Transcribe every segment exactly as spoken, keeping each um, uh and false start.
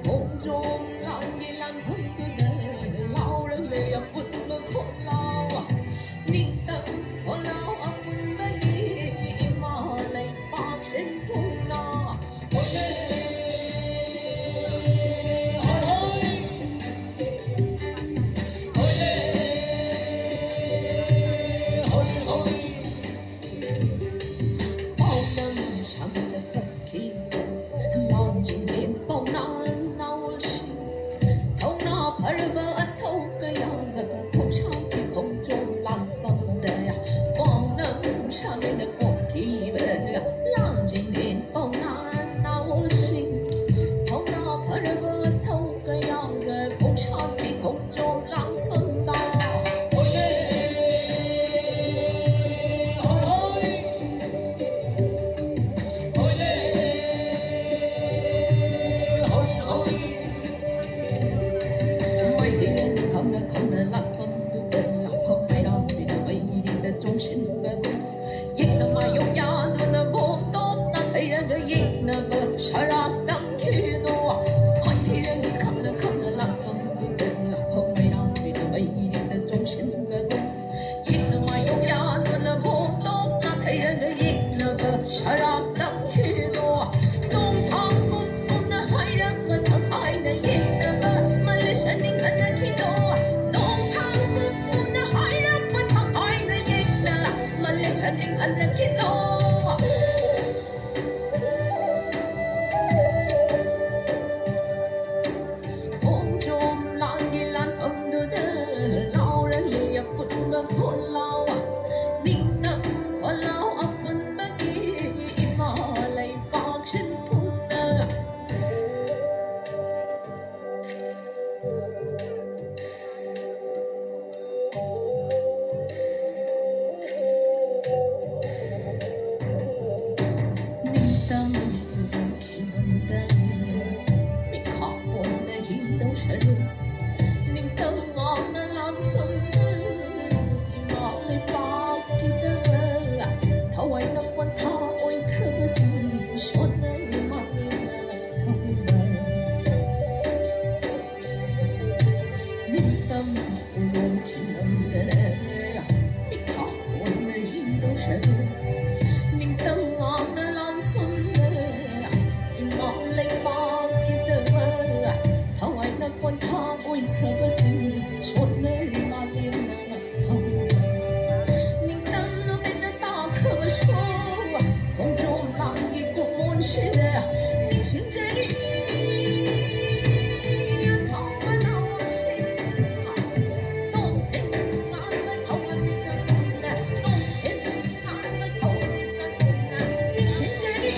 ꯈꯣꯡꯖꯣꯝ ꯂꯥꯟꯒꯤ ꯂꯥꯟꯐꯝꯗꯨꯗ ꯂꯥꯎꯔꯛꯂꯦ ꯑꯄꯨꯟꯕ ꯈꯣꯜꯂꯥꯎ꯫ ꯅꯤꯡꯇꯝ ꯈꯣꯜꯂꯥꯎ ꯑꯄꯨꯟꯕꯒꯤ ꯏꯃꯥ ꯂꯩꯄꯥꯛ ꯁꯤꯟꯊꯨꯡꯅ꯫ ꯍꯣꯏ, ꯍꯣꯏ, ꯍꯣꯏ, ꯍꯣꯏ, ꯍꯣꯏ꯫ ꯄꯥꯎꯅꯝ ꯁꯥꯒꯠꯂꯛꯈꯤ ꯂꯥꯟꯖꯤꯡ ꯊꯥ ꯑꯣꯏꯈ꯭ꯔꯕꯁꯤꯡ ꯁꯣꯟꯅꯔꯤ ꯃꯥꯂꯦꯝꯅ ꯊꯧꯖ꯫ ꯅꯤꯡꯇꯝ ꯅꯨꯃꯤꯠꯅ ꯇꯥꯈ꯭ꯔꯕꯁꯨ ꯈꯣꯡꯖꯣꯝ ꯂꯥꯟꯒꯤ ꯀꯨꯝꯑꯣꯟꯁꯤꯗ ꯅꯤꯡꯁꯤꯡꯖꯔꯤ꯫ ꯑꯊꯧꯕ ꯅꯥꯎꯁꯤꯡ, ꯇꯣꯡ ꯏꯟ ꯉꯥꯟꯕ ꯊꯧꯒꯜ ꯆꯠꯈꯨꯝꯅ, ꯇꯣꯡ ꯏꯟ ꯉꯥꯟꯕ ꯊꯧꯒꯜ ꯆꯠꯈꯨꯝꯅ ꯅꯤꯡꯁꯤꯡꯖꯔꯤ꯫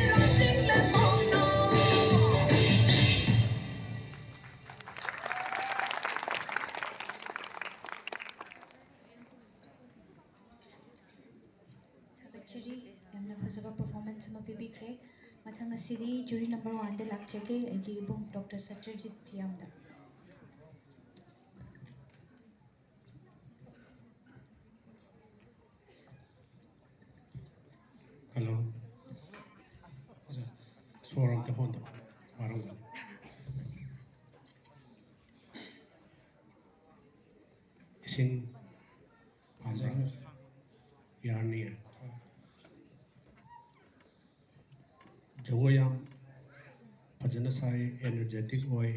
ꯂꯥꯟꯖꯦꯟ ꯂꯥꯟꯐꯥꯎꯅ ꯊꯥꯒꯠꯆꯔꯤ꯫ ꯌꯥꯝꯅ ꯐꯖꯕ performance ꯑꯃ ꯄꯤꯕꯤꯈ꯭ꯔꯦ꯫ ꯃꯊꯪ ꯑꯁꯤꯗꯤ jury number one ꯗ ꯂꯥꯛꯆꯒꯦ, ꯑꯩꯒꯤ ꯏꯕꯨꯡ Doctor ꯁꯇ꯭ꯔꯖꯤꯠ ꯊꯤꯌꯥꯝꯗ꯫ ꯍꯜꯂꯣ꯫ ꯑꯣꯖꯥ, ꯁꯣꯔ ꯑꯝꯇ ꯍꯣꯟꯗꯣꯛꯑꯣ꯫ ꯋꯥꯔꯧꯒꯅꯨ꯫ ꯏꯁꯤꯡ ꯄꯥꯝꯕ꯭ꯔꯥ? ꯌꯥꯔꯅꯤꯌꯦ꯫ ꯖꯒꯣꯏ ꯌꯥꯝ ꯐꯖꯅ ꯁꯥꯏ, energetic ꯑꯣꯏ꯫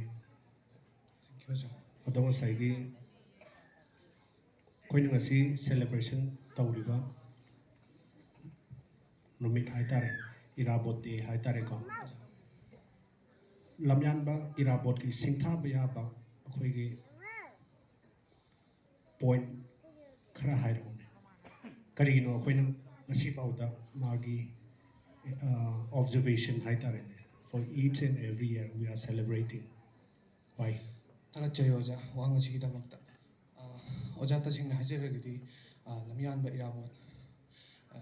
Thank you, sir. ꯑꯗꯣ ꯉꯁꯥꯏꯒꯤ ꯑꯩꯈꯣꯏꯅ ꯉꯁꯤ celebration ꯇꯧꯔꯤꯕ ꯅꯨꯃꯤꯠ ꯍꯥꯏꯇꯥꯔꯦ, ꯏꯔꯥꯕꯣꯠ day ꯍꯥꯏꯇꯥꯔꯦꯀꯣ꯫ ꯂꯝꯌꯥꯟꯕ ꯏꯔꯥꯕꯣꯠꯀꯤ ꯁꯤꯡꯊꯥꯕ ꯌꯥꯕ ꯑꯩꯈꯣꯏꯒꯤ point ꯈꯔ ꯍꯥꯏꯔꯛꯎꯅꯦ꯫ ꯀꯔꯤꯒꯤꯅꯣ ꯑꯩꯈꯣꯏꯅ ꯉꯁꯤꯐꯥꯎꯗ ꯃꯥꯒꯤ, ꯑ, observation ꯍꯥꯏꯇꯥꯔꯦꯅꯦ, for each and every year we are celebrating? Why? ꯊꯥꯒꯠꯆꯔꯤ ꯑꯣꯖꯥ, ꯋꯥꯍꯪ ꯑꯁꯤꯒꯤꯗꯃꯛꯇ꯫ ꯑ, ꯑꯣꯖꯥ, ꯇꯁꯦꯡꯅ ꯍꯥꯏꯖꯔꯒꯗꯤ, ꯑ, ꯂꯝꯌꯥꯟꯕ ꯏꯔꯥꯕꯣꯠ, ꯑ,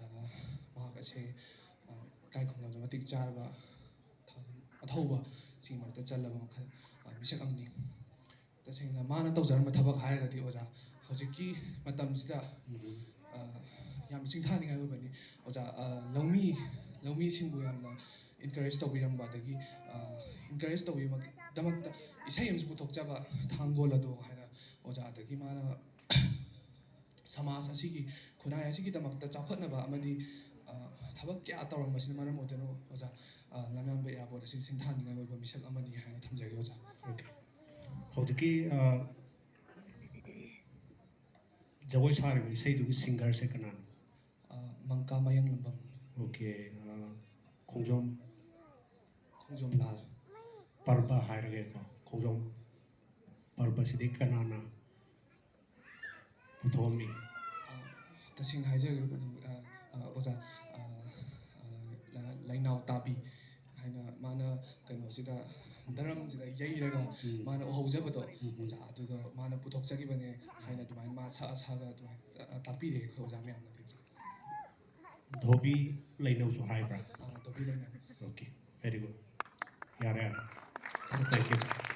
ꯃꯍꯥꯛ ꯑꯁꯦ, ꯑ, ꯏꯀꯥꯏ ꯈꯨꯝꯅꯕꯗ ꯃꯇꯤꯛ ꯆꯥꯔꯕ, ꯑꯊꯧꯕ, ꯁꯤꯒꯤ ꯃꯔꯛꯇ ꯆꯜꯂꯕ ꯃꯈꯜ, ꯑ, ꯃꯤꯁꯛ ꯑꯃꯅꯤ꯫ ꯇꯁꯦꯡꯅ ꯃꯥꯅ ꯇꯧꯖꯔꯝꯕ ꯊꯕꯛ ꯍꯥꯏꯔꯒꯗꯤ ꯑꯣꯖꯥ, ꯍꯧꯖꯤꯛꯀꯤ ꯃꯇꯝꯁꯤꯗ, ꯎꯝ꯫ ꯑ, ꯌꯥꯝ ꯁꯤꯡꯊꯥꯅꯤꯡꯉꯥꯏ ꯑꯣꯏꯕꯅꯤ꯫ ꯑꯣꯖꯥ, ꯑ, ꯂꯧꯃꯤ, ꯂꯧꯃꯤꯁꯤꯡꯕꯨ ꯌꯥꯝꯅ encourage ꯇꯧꯕꯤꯔꯝꯕ, ꯑꯗꯒꯤ, ꯑ, encourage ꯇꯧꯕꯤꯕꯒꯤꯗꯃꯛꯇ ꯏꯁꯩ ꯑꯃꯁꯨ ꯄꯨꯊꯣꯛꯆꯕ, ꯊꯥꯡꯒꯣꯜ ꯑꯗꯣ ꯍꯥꯏꯅ ꯑꯣꯖꯥ, ꯑꯗꯒꯤ ꯃꯥꯅ ꯁꯃꯥꯖ ꯑꯁꯤꯒꯤ, ꯈꯨꯟꯅꯥꯏ ꯑꯁꯤꯒꯤꯗꯃꯛꯇ ꯆꯥꯎꯈꯠꯅꯕ ꯑꯃꯗꯤ, ꯑ, ꯊꯕꯛ ꯀꯌꯥ ꯇꯧꯔꯝꯕꯁꯤꯅ ꯃꯔꯝ ꯑꯣꯏꯗꯨꯅ ꯑꯣꯖꯥ, ꯑ, ꯂꯝꯌꯥꯟꯕ ꯏꯔꯥꯕꯣꯠ ꯑꯁꯤ ꯁꯤꯡꯊꯥꯅꯤꯡꯉꯥꯏ ꯑꯣꯏꯕ ꯃꯤꯁꯛ ꯑꯃꯅꯤ ꯍꯥꯏꯅ ꯊꯝꯖꯒꯦ ꯑꯣꯖꯥ꯫ Okay. ꯍꯧꯖꯤꯛꯀꯤ ꯑ, ꯖꯒꯣꯏ ꯁꯥꯔꯤꯕ ꯏꯁꯩꯗꯨꯒꯤ ꯁꯤꯡꯒꯔꯁꯦ ꯀꯅꯥꯅꯣ? ꯑ, ꯃꯪꯀꯥ ꯃꯌꯥꯡꯂꯝꯕꯝ꯫ Okay. ꯑ, ꯈꯣꯡꯖꯣꯝ ꯈꯣꯡꯖꯣꯝꯂꯥꯜ꯫ ꯄꯔꯕ ꯍꯥꯏꯔꯒꯦꯀꯣ, ꯈꯣꯡꯖꯣꯝ ꯄꯔꯕꯁꯤꯗꯤ ꯀꯅꯥꯅ ꯄꯨꯊꯣꯛꯑꯝꯃꯤ? ꯑ, ꯇꯁꯦꯡꯅ ꯍꯥꯏꯖꯔꯒꯗꯤ, ꯑ, ꯑ, ꯑꯣꯖꯥ, ꯑ, ꯑ, ꯂ- ꯂꯩꯅꯥꯎ ꯇꯥꯕꯤ ꯍꯥꯏꯅ ꯃꯥꯅ ꯀꯩꯅꯣꯁꯤꯗ, ꯗꯔꯝꯁꯤꯗ ꯌꯩꯔꯒ ꯎꯝ. ꯃꯥꯅ ꯎꯍꯧꯖꯕꯗꯣ, ꯎꯝ. ꯑꯣꯖꯥ, ꯑꯗꯨꯗꯣ ꯃꯥꯅ ꯄꯨꯊꯣꯛꯆꯈꯤꯕꯅꯦ ꯍꯥꯏꯅ ꯑꯗꯨꯃꯥꯏꯅ ꯃꯥ ꯁꯛꯑ ꯁꯛꯑꯒ ꯑꯗꯨꯃꯥꯏꯅ, ꯑ, ꯇꯥꯛꯄꯤꯔꯦ ꯑꯩꯈꯣꯏ ꯑꯣꯖꯥ ꯃꯌꯥꯝꯅꯗꯤ, ꯑꯣꯖꯥ꯫ ꯙꯣꯕꯤ ꯂꯩꯅꯧꯁꯨ ꯍꯥꯏꯕ꯭ꯔꯥ? ꯑ, ꯙꯣꯕꯤ ꯂꯩꯅꯧ꯫ Okay, very good. ꯌꯥꯔꯦ, ꯌꯥꯔꯦ. Thank you.